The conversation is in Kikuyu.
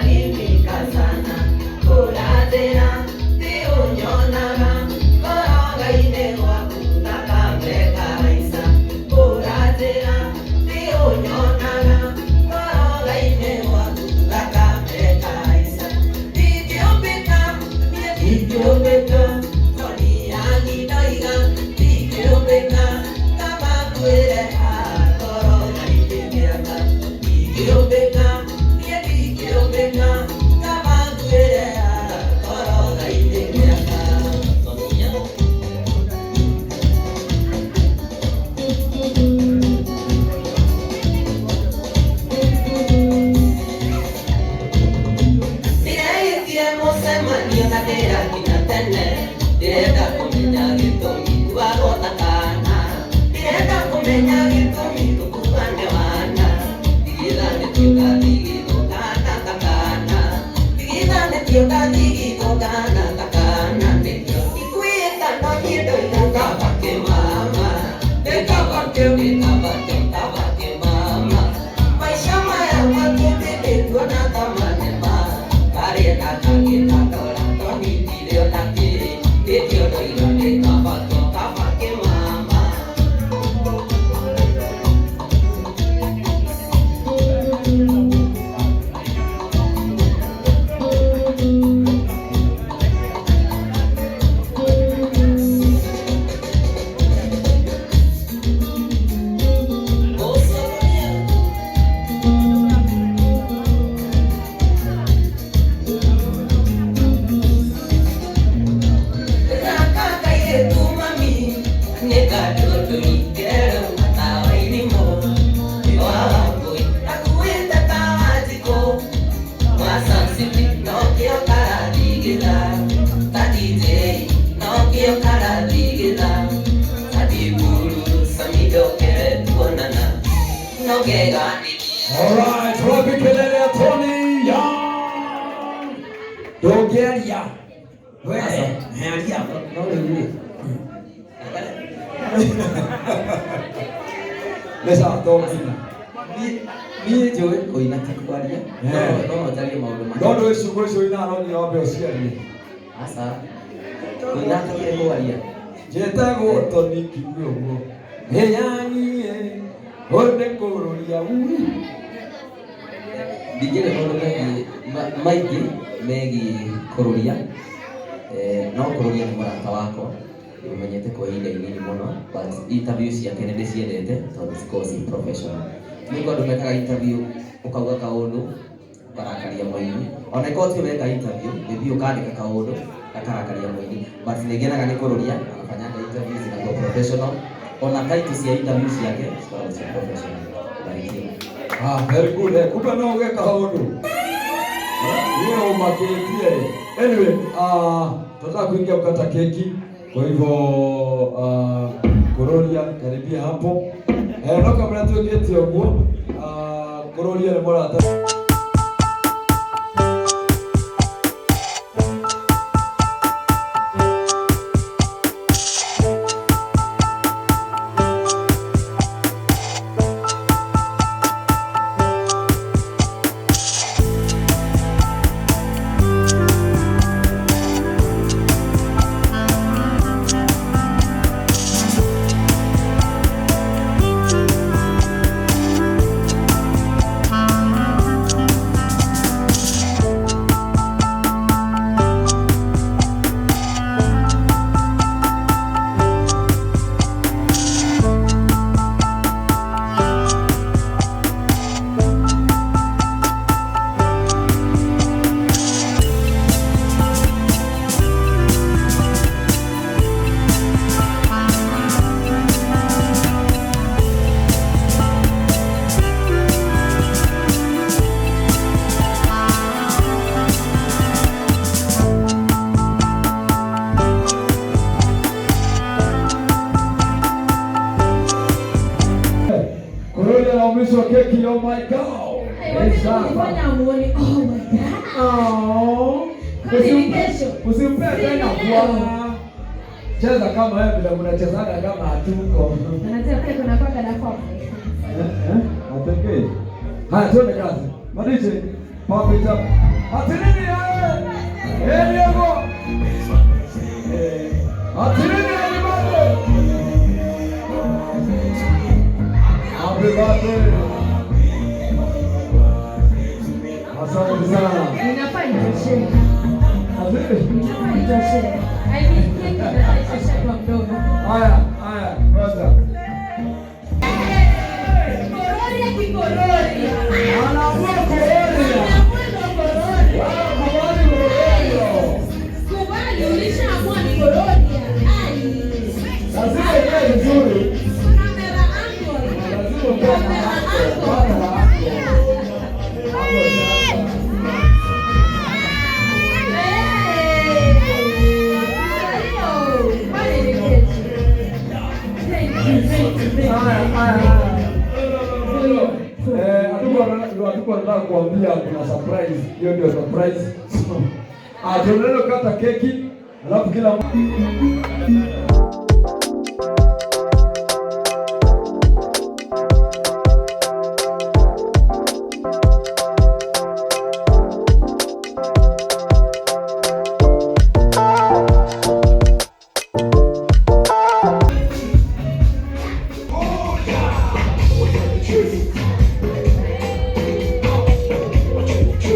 Salimika sana kũrathĩra ti ũnyonaga ngoroga-inĩ gwaku thakame ĩkahaica kũrathĩra ti ũnyonaga ngoroga-inĩ gwaku thakame ĩkahaica ndingĩũmbĩka niĩ ndingĩũmbĩka Toni yangi ndoiga ndingĩũmbĩka kaba ngwĩre haha ngoroga-inĩ mĩaka ndingĩũmbĩka niĩ ndingĩũmbĩka kaba ngwĩre haha ngoroga-inĩ mĩaka Tonia. Ndĩregitie mũcemanio na ndĩrakinya tene ndĩrenda kũmenya gĩtũmi kuagwo ta kana ndĩrenda kũmenya gĩtũmi tũkuane wana ndigithanĩtio ngathigithwo kana ta kana ndigithanĩtio ngathigithwo kana ta kana nĩkĩo ikuĩta no niĩ ndoiga kaba kĩmama nĩ kaba kĩu nĩ kaba kĩu kaba kĩmama maica maya matũmbĩte tuona ta manema karĩa gakagĩta ndora toni ndirĩ ona kĩ nĩkĩo ndoiga nĩ kaba kĩo kaba kĩmama. Ũcũrũria. Gaka kairĩtu mami nĩ kandũndũri kerũ tawa irimũ wa Wangũi gakuĩte ta Wanjikũ wa Samsoni nokĩo karathigitha ta DJ nokĩo karathigitha ta Ndiburu Sami ndokere tuonana no ngeganĩtie. Alright, wapi kelele ya Tony Young? Ndũngĩaria. We, aria. No rĩu rĩ. Nĩ sawa to nginya. Niĩ njũĩ kũina ti kwaria. Eh. No njarie maũndũ No maingĩ. ndũĩ ciugo icio ina no nginya wambe ũciarie. Aca. Kũina ti kwaria. Njĩtagwo Tony kiuge ũguo. Ĩyaniĩ, ũyũ nĩ kũrũria ui. Ndingĩrĩ maũndũ megiĩ maingĩ megiĩ kũrũria. No kũrũria nĩ mũrata wakwa ndĩmũmenyete kwa ihinda inini mũno but interview ciake nĩ ndĩciendete tondũ cikoragwo ci professional. Nĩ kwa andũ mekaga interview ũkauga kaũndũ ũkarakaria mũini ona ĩkorwo tiwe weka interview maybe ũkandĩka kaũndũ gakarakaria mũini but nĩ ngenaga nĩ kũrũria anafanyaga interview zinakuwa professional ona title cia interview ciake cikoragwo ci professional. Barikiwa. Ah, very good. Eh, kumbe no ũgeka ũndũ. Niĩ ũmakĩtie. Anyway, tunataka kuingia kukata keki. Kwa hivyo Kururia karibia hapo. Eh, no kamera twĩkĩte ũguo. Kururia nĩ mũrata. Kururia anaumishwa keki. Oh my God. Ni sawa. Kufanya muone. Oh my God. Oh. Kwani ni kesho? Usimpe Si tena leo. bwana. Cheza kama wewe vile mnachezaga kama hatuko. Anasema pia kuna kwaga na kofi. Eh, eh, atengee. Haya, tuende kazi. Madiche, pump it up. Atiriri eh. Eh, Diego. Eh, atiriri happy birthday. Happy birthday. Asante sana. Inafaa itoshe. Atiriri. Inafaa itoshe. I mean, keki inafaa itoshe kwa mdomo. Haya, haya, kwanza. Kororia kikororia. Anaamua kororia. Anaamua ndo kororia. Kubali kororia. Kubali, ulishaamua ni kororia. Ai. Lazima ikae vizuri. Camera angle. Lazima ukae na Camera angle. angle. Camera angle. Hapo sasa. Hey. Kwani ni keki? Thank you, thank you, thank you. Haya, haya, haya. Eh, hatukuwa tunataka kuambia kuna surprise. Hiyo ndio surprise. Ah, tunaenda kata keki, alafu kila